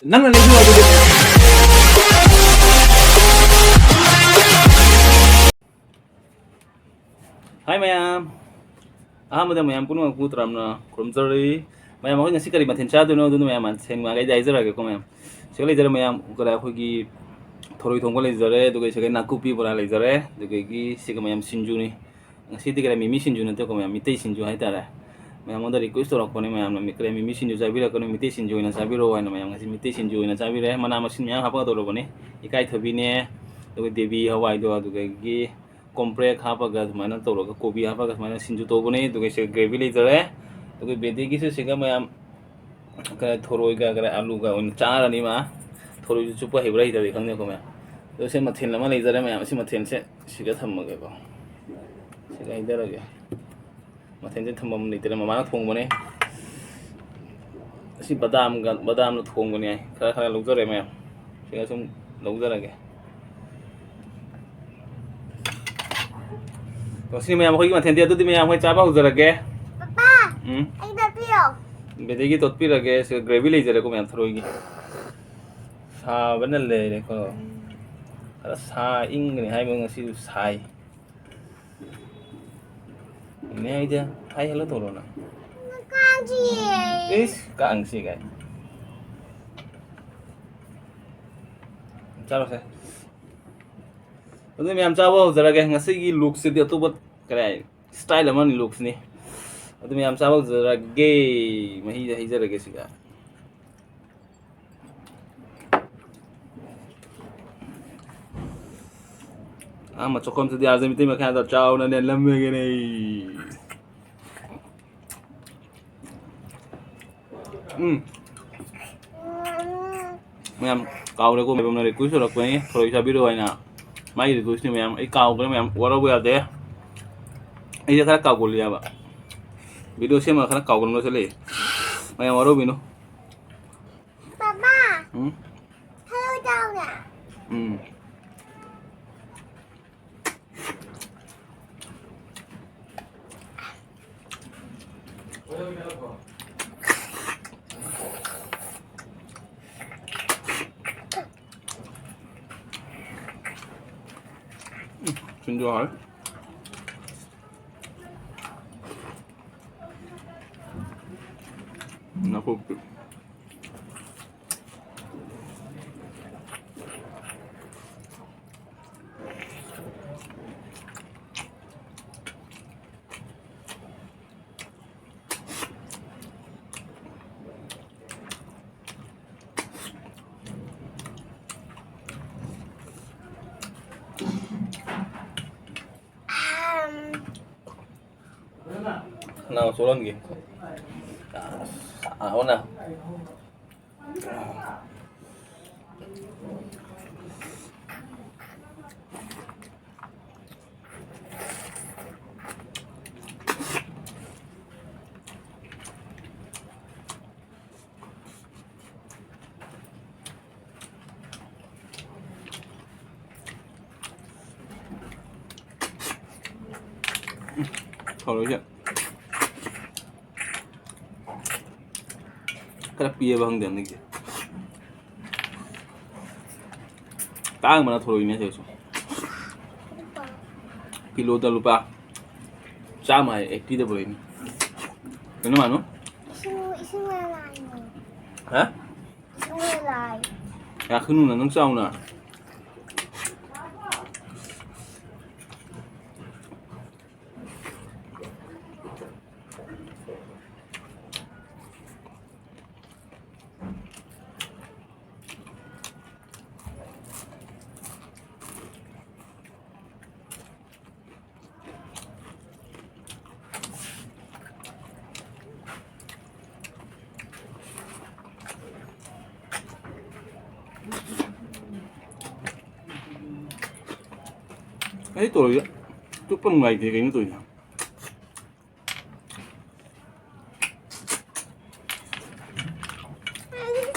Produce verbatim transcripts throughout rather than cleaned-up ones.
ꯅꯪꯅ ꯂꯩꯕꯤꯌꯨ ꯍꯥꯏꯕꯗꯤ꯫ ꯍꯥꯏ ꯃꯌꯥꯝ, ꯑꯍꯥꯟꯕꯗ ꯃꯌꯥꯝ ꯄꯨꯝꯅꯃꯛꯄꯨ ꯇꯔꯥꯝꯅ ꯈꯨꯔꯨꯝꯖꯔꯤ꯫ ꯃꯌꯥꯝ, ꯑꯩꯈꯣꯏ ꯉꯁꯤ ꯀꯔꯤ ꯃꯊꯦꯜ ꯆꯥꯗꯣꯏꯅꯣ? ꯑꯗꯨꯅ ꯃꯌꯥꯝ ꯃꯊꯦꯜ ꯃꯉꯥꯏꯗ ꯍꯥꯏꯖꯔꯛꯑꯒꯦꯀꯣ ꯃꯌꯥꯝ꯫ ꯁꯤꯗ ꯂꯩꯖꯔꯦ ꯃꯌꯥꯝ, ꯀꯗꯥꯏ ꯑꯩꯈꯣꯏꯒꯤ ꯊꯔꯣꯏ ꯊꯣꯡꯕ ꯂꯩꯖꯔꯦ, ꯑꯗꯨꯒ ꯁꯤꯗ ꯅꯥꯀꯨꯞꯄꯤ ꯕꯣꯔꯥ ꯂꯩꯖꯔꯦ, ꯑꯗꯨꯗꯒꯤ ꯁꯤꯒ ꯃꯌꯥꯝ ꯁꯤꯡꯖꯨꯅꯤ꯫ ꯉꯁꯤꯗꯤ ꯀꯔꯤ ꯃꯤꯃꯤ ꯁꯤꯡꯖꯨ ꯅꯠꯇꯦꯀꯣ ꯃꯌꯥꯝ, ꯃꯤꯇꯩ ꯁꯤꯡꯖꯨ ꯍꯥꯏꯇꯥꯔꯦ꯫ ꯃꯌꯥꯝꯉꯣꯟꯗ request ꯇꯧꯔꯛꯄꯅꯦ ꯃꯌꯥꯝꯅ, ꯃꯤ-, ꯀꯔꯤ ꯃꯤꯃꯤ ꯁꯤꯡꯖꯨ ꯆꯥꯕꯤꯔꯛꯀꯅꯨ, ꯃꯤꯇꯩ ꯁꯤꯡꯖꯨ ꯑꯣꯏꯅ ꯆꯥꯕꯤꯔꯛꯑꯣ ꯍꯥꯏꯅ꯫ ꯃꯌꯥꯝ ꯉꯁꯤ ꯃꯤꯇꯩ ꯁꯤꯡꯖꯨ ꯑꯣꯏꯅ ꯆꯥꯕꯤꯔꯦ꯫ ꯃꯅꯥ ꯃꯁꯤꯡ ꯃꯌꯥꯝ ꯍꯥꯞꯄꯒ ꯇꯧꯔꯕꯅꯤ꯫ ꯏꯀꯥꯏꯊꯕꯤꯅꯦ, ꯑꯗꯨꯒ ꯗꯦꯕꯤ ꯍꯋꯥꯏꯗꯣ, ꯑꯗꯨꯗꯒꯤ ꯀꯣꯝꯄ꯭ꯔꯦꯛ ꯍꯥꯞꯄꯒ ꯑꯗꯨꯃꯥꯏꯅ ꯇꯧꯔꯒ, ꯀꯣꯕꯤ ꯍꯥꯞꯄꯒ ꯁꯨꯃꯥꯏꯅ ꯁꯤꯡꯖꯨ ꯇꯧꯕꯅꯦ꯫ ꯑꯗꯨꯒ ꯁꯤꯗ gravy ꯂꯩꯖꯔꯦ꯫ ꯑꯗꯨꯒ ꯕꯦꯗꯤꯒꯤꯁꯨ ꯁꯤꯒ ꯃꯌꯥꯝ ꯀꯔꯤ ꯊꯣꯔꯣꯏꯒ ꯀꯔꯤ ꯑꯂꯨꯒ ꯑꯣꯏꯅ ꯆꯥꯔꯅꯤ ꯃꯥ꯫ ꯊꯣꯔꯣꯏꯁꯨ ꯆꯨꯞꯄ ꯍꯩꯕ꯭ꯔꯥ ꯍꯩꯇꯕ꯭ꯔꯗꯤ ꯈꯪꯗꯦꯀꯣ ꯃꯌꯥꯝ꯫ ꯑꯗꯣ ꯁꯤ ꯃꯊꯦꯜ ꯑꯃ ꯂꯩꯖꯔꯦ ꯃꯌꯥꯝ꯫ ꯁꯤ ꯃꯊꯦꯜꯁꯦ ꯁꯤꯒ ꯊꯝꯃꯒꯦꯀꯣ꯫ ꯁꯤꯒ ꯍꯩꯗꯔꯒꯦ꯫ ꯃꯊꯦꯜꯁꯦ ꯊꯝꯐꯝ ꯂꯩꯇ꯭ꯔꯦ꯫ ꯃꯃꯥꯅ ꯊꯣꯡꯕꯅꯦ꯫ ꯑꯁꯤ ꯕꯗꯥꯝꯒ, ꯕꯗꯥꯝꯅ ꯊꯣꯡꯕꯅꯦ꯫ ꯈꯔ ꯈꯔ ꯂꯧꯖꯔꯦ ꯃꯌꯥꯝ꯫ ꯁꯤꯒ ꯁꯨꯝ ꯂꯧꯖꯔꯒꯦ꯫ ꯑꯣ, ꯁꯤ ꯃꯌꯥꯝ ꯑꯩꯈꯣꯏꯒꯤ ꯃꯊꯦꯜꯗꯤ ꯑꯗꯨꯗꯤ ꯃꯌꯥꯝ ꯑꯩꯈꯣꯏ ꯆꯥꯕ ꯍꯧꯖꯔꯒꯦ꯫ ꯄꯄꯥ, ꯎꯝ꯫ ꯑꯩꯗ ꯄꯤꯌꯣ꯫ ꯕꯦꯗꯤꯒꯤ ꯇꯣꯠꯄꯤꯔꯒꯦ꯫ ꯁꯤꯒ gravy ꯂꯩꯖꯔꯦꯀꯣ ꯃꯌꯥꯝ ꯊꯔꯣꯏꯒꯤ꯫ ꯁꯥꯕꯅ ꯂꯩꯔꯦꯀꯣ꯫ ꯈꯔ ꯁꯥ ꯏꯪꯒꯅꯤ ꯍꯥꯏꯕ ꯉꯁꯤꯁꯨ ꯁꯥꯏ꯫ ꯅꯦ ꯑꯩꯗꯤ ꯍꯥꯏ ꯍꯦꯜꯂꯣ ꯇꯧꯔꯣ ꯅꯪ꯫ ꯀꯥꯡꯁꯤ꯫ ꯏꯁ, ꯀꯥꯡꯁꯤ ꯀꯥꯏ꯫ ꯆꯥꯔꯣꯁꯦ꯫ ꯑꯗꯨ ꯃꯌꯥꯝ ꯆꯥꯕ ꯍꯧꯖꯔꯒꯦ꯫ ꯉꯁꯤꯒꯤ lookꯁꯤꯗꯤ ꯑꯇꯣꯞꯄ ꯀꯔꯤ ꯍꯥꯏ, style ꯑꯃꯅꯤ lookꯁꯤꯅꯤ꯫ ꯑꯗꯨ ꯃꯌꯥꯝ ꯆꯥꯕ ꯍꯧꯖꯔꯒꯦ꯫ ꯃꯍꯤꯗ ꯍꯩꯖꯔꯒꯦ ꯁꯤꯒ꯫ ꯑꯥ, ꯃꯆꯣꯛꯈꯣꯝꯁꯤꯗꯤ ꯑꯥꯔꯖꯦ ꯃꯤꯇꯩ ꯃꯈꯥꯗ ꯆꯥꯎꯅꯅꯦ ꯂꯝꯃꯒꯅꯦ꯫ ꯎꯝ꯫ ꯃꯌꯥꯝ ꯀꯥꯎꯔꯦꯀꯣ, ꯃꯌꯥꯝꯅ request ꯇꯧꯔꯛꯄꯅꯤ, ꯊꯔꯣꯏ ꯆꯥꯕꯤꯔꯛꯑꯣ ꯍꯥꯏꯅ꯫ ꯃꯥꯒꯤ requestꯅꯤ ꯃꯌꯥꯝ, ꯑꯩ ꯀꯥꯎꯈ꯭ꯔꯦ ꯃꯌꯥꯝ, ꯋꯥꯔꯧꯕ ꯌꯥꯗꯦ꯫ ꯑꯩꯁꯦ ꯈꯔ ꯀꯥꯎꯒꯜꯂꯦꯕ꯫ Video ꯁꯦꯝꯃꯒ ꯈꯔ ꯀꯥꯎꯒꯟꯕꯁꯨ ꯂꯩ꯫ ꯃꯌꯥꯝ ꯋꯥꯔꯧꯕꯤꯅꯨ꯫ ꯄꯥꯄꯥ꯫ ꯎꯝ? ꯊꯔꯣꯏ ꯆꯥꯎꯅ꯫ ꯎꯝ꯫ ꯁꯤꯡꯖꯨ ꯍꯥꯎꯋꯦ꯫ ꯅꯥꯀꯨꯞꯄꯤ꯫ ꯈꯅꯥꯎ ꯁꯣꯛꯍꯟꯒꯦ꯫ ꯑꯁ, ꯁꯥꯕꯅ꯫ ꯊꯔꯣꯏꯁꯦ ꯈꯔ ꯄꯤꯛꯑꯦꯕ, ꯈꯪꯗꯦ ꯍꯟꯗꯛꯁꯦ꯫ ꯇꯥꯡꯕꯅ ꯊꯔꯣꯏꯅꯦ ꯇꯧꯔꯤꯁꯦ꯫ ꯀꯤꯂꯣꯗ ꯂꯨꯄꯥ ꯆꯥꯝꯃ ꯍꯥꯏ, ꯑꯩꯠꯇꯤꯗ ꯄꯨꯔꯛꯏꯅꯤ꯫ ꯀꯩꯅꯣ ꯃꯥꯅꯣ? ꯏꯁꯤꯡ, ꯏꯁꯤꯡ ꯂꯥꯏꯅꯦ꯫ ꯍꯥ? ꯏꯁꯤꯡ ꯂꯥꯏ꯫ ꯌꯥꯈꯅꯨꯅ ꯅꯪ ꯆꯥꯎꯅ꯫ ꯑꯩ ꯇꯧꯔꯤꯁꯦ ꯇꯨꯞꯄ ꯅꯨꯡꯉꯥꯏꯇꯦ, ꯀꯩꯅꯣ ꯇꯧꯔꯤꯁꯦ?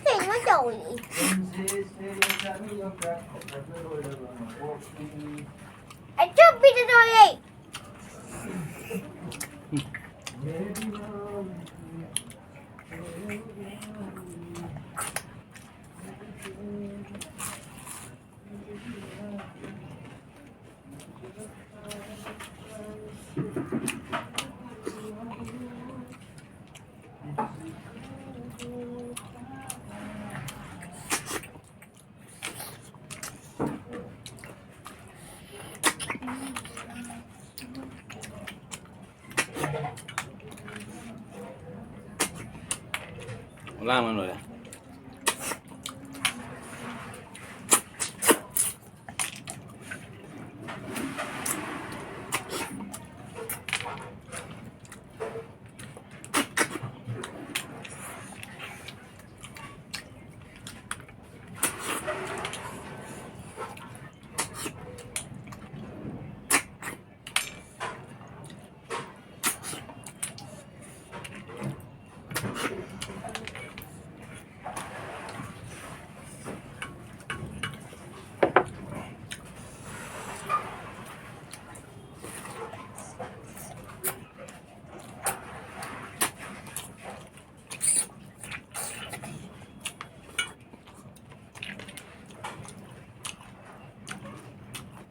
ꯀꯩꯅꯣ ꯇꯧꯔꯤ꯫ ꯑꯆꯨꯞꯄꯤꯗ ꯇꯧꯔꯤ꯫ ꯂꯥꯡꯃꯟ ꯂꯣꯏꯔꯦ꯫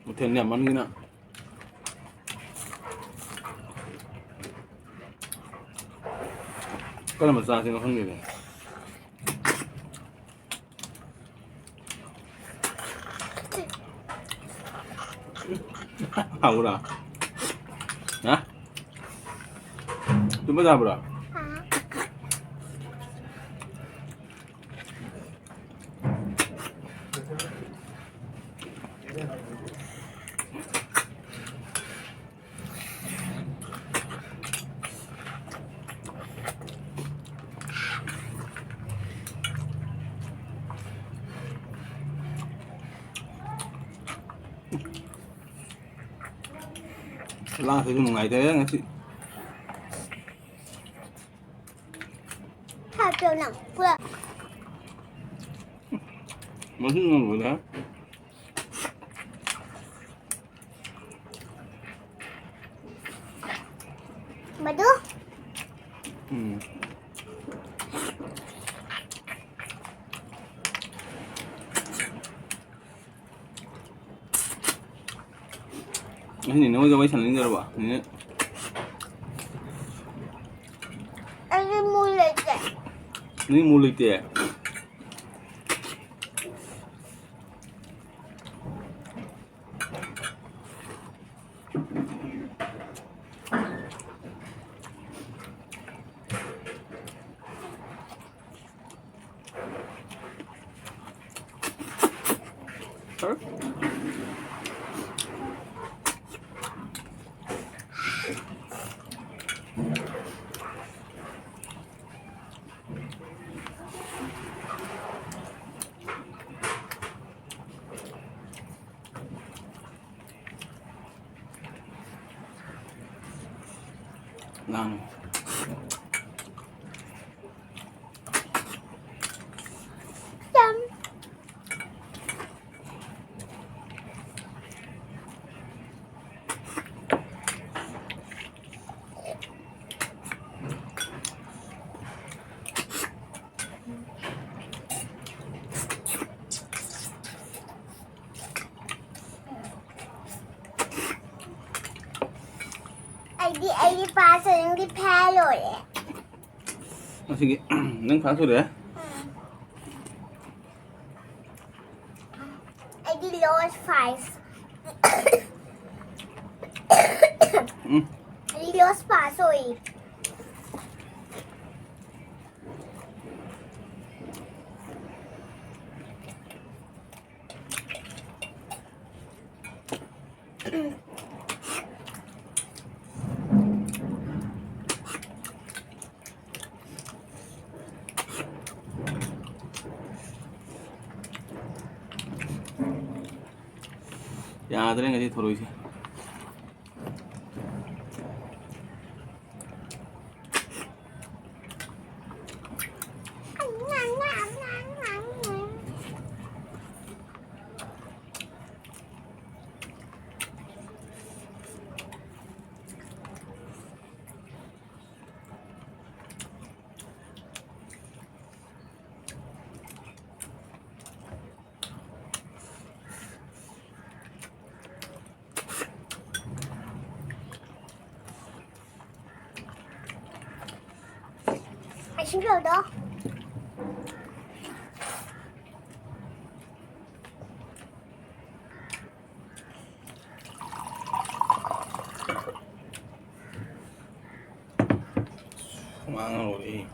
ꯃꯊꯦꯜ ꯌꯥꯝꯃꯟꯒꯤꯅ ꯀꯔꯝꯕ ꯆꯥꯁꯤꯅꯣ ꯈꯪꯗꯦꯅꯦ꯫ ꯍꯥꯎꯕ꯭ꯔꯥ? ꯍꯥ? ꯇꯨꯝꯕ ꯌꯥꯕ꯭ꯔꯥ? ꯂꯥꯛꯄꯁꯨ ꯅꯨꯡꯉꯥꯏꯇꯔꯦ ꯉꯁꯤ꯫ ꯍꯥꯞꯄ꯭ꯔꯣ ꯅꯪ? ꯄꯨꯔꯥ꯫ ꯃꯁꯤ ꯅꯪ ꯂꯣꯏꯔꯦ꯫ ꯃꯗꯨ? ꯎꯝ꯫ ꯅꯦꯅꯦ ꯍꯣꯏꯒ ꯋꯥꯔꯤ ꯁꯥꯟꯅꯅꯤꯡꯗ꯭ꯔꯕ? ꯅꯦꯅꯦ ꯑꯩꯗꯤ ꯃꯨ ꯂꯩꯇꯦ꯫ ꯅꯪ ꯃꯨ ꯂꯩꯇꯦ? ꯂꯥꯡꯉꯦ꯫ ꯑꯩꯗꯤ ꯑꯩꯒꯤ ꯄꯥꯁ ꯑꯣꯏꯅꯗꯤ ꯐꯦꯜ ꯑꯣꯏꯔꯦ꯫ ꯉꯁꯤꯒꯤ ꯅꯪ ꯐꯥꯁ ꯑꯣꯏꯔꯦ? ꯑꯩꯗꯤ ꯂꯣꯁ ꯐꯥꯏꯚ꯫ ꯎꯝ꯫ ꯑꯩꯗꯤ ꯂꯣꯁ ꯄꯥꯁ ꯑꯣꯏ꯫ ꯌꯥꯗ꯭ꯔꯦ ꯉꯁꯤ ꯊꯣꯔꯣꯏꯁꯦ꯫ ꯁꯤꯡꯈ꯭ꯔꯕꯗꯣ꯫ ꯍꯨꯃꯥꯡ ꯍꯧꯔꯛꯑꯦ꯫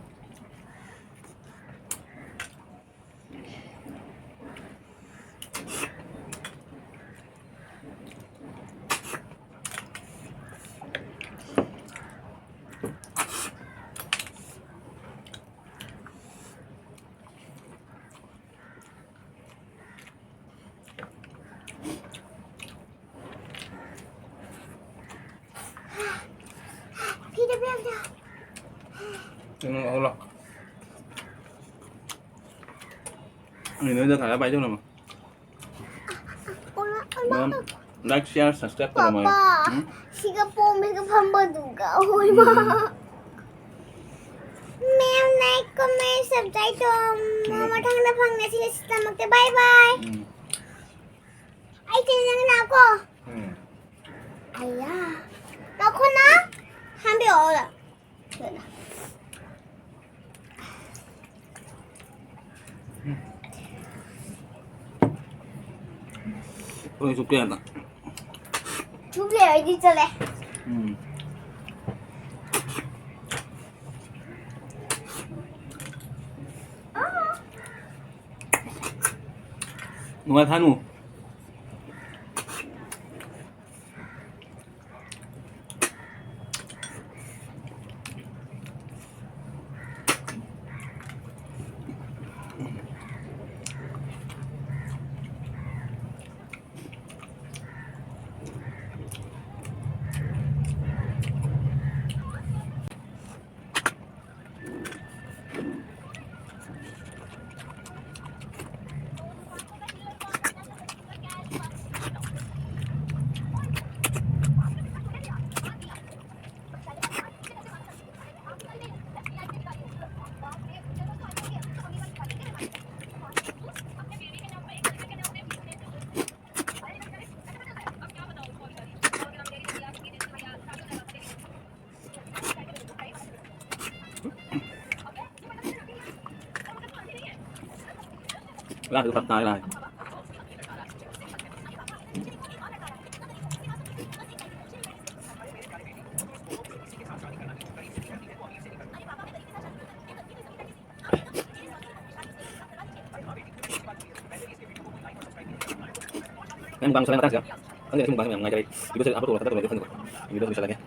ꯐꯤꯗ ꯄꯤꯔꯝꯗ꯭ꯔꯣ? ꯀꯩꯅꯣ, ꯑꯍꯨꯝꯂꯛ꯫ ꯑꯩ ꯅꯣꯏꯗ ꯊꯥꯔ ꯄꯥꯏꯖꯧ ꯅꯃ꯫ ꯑꯣꯂꯥ, ꯑꯣꯂꯥ꯫ ꯃꯌꯥꯝ like, share, subscribe ꯇꯧꯔꯝꯃꯣ꯫ ꯄꯥꯄꯥ, ꯎꯝ? ꯁꯤꯒ ꯄꯣꯝꯃꯤꯒ ꯐꯝꯕꯗꯨꯒ, ꯍꯣꯏ, ꯃꯥ꯫ ꯎꯝ꯫ ꯃꯌꯥꯝ like, comment, subscribe ꯇꯧꯔꯝꯃꯣ꯫ ꯎꯝ꯫ ꯃꯊꯪꯗ ꯐꯪꯅꯁꯤ, ꯁꯤꯗꯃꯛꯇ bye bye꯫ ꯎꯝ꯫ ꯑꯩ ꯆꯦ ꯅꯪ ꯂꯥꯛꯀꯣ꯫ ꯎꯝ꯫ ꯑꯌꯥ꯫ ꯂꯥꯛꯈꯣꯅ ꯍꯥꯝꯕꯤꯌꯣ꯫ ꯍꯣꯏ, ꯆꯨꯞꯄꯦ ꯍꯥꯏꯕ꯫ ꯆꯨꯞꯄꯦ ꯍꯥꯏꯗꯤ ꯆꯠꯂꯦ꯫ ꯎꯝ꯫ ꯅꯨꯡꯉꯥꯏ ꯊꯥꯅꯨ꯫ ꯂꯥꯛꯑꯦ, ꯐꯔꯛ ꯇꯥꯔꯦ, ꯂꯥꯛꯑꯦ꯫ ꯅꯪ ꯃꯨꯛꯕꯥꯡ ꯂꯣꯏꯁꯜꯂꯦ ꯃꯇꯥꯡꯁꯤꯗ꯫ ꯈꯪꯗꯦ, ꯁꯤ ꯃꯨꯛꯕꯥꯡꯁꯦ ꯌꯥꯝ ꯅꯨꯡꯉꯥꯏꯖꯔꯦ꯫ ꯚꯤꯗꯤꯑꯣꯁꯦ ꯍꯥꯞꯄ ꯇꯧꯔꯒ ꯈꯟꯗꯣꯛꯑꯒꯦ꯫ ꯚꯤꯗꯤꯑꯣꯁꯦ ꯂꯣꯏꯁꯜꯂꯒꯦ꯫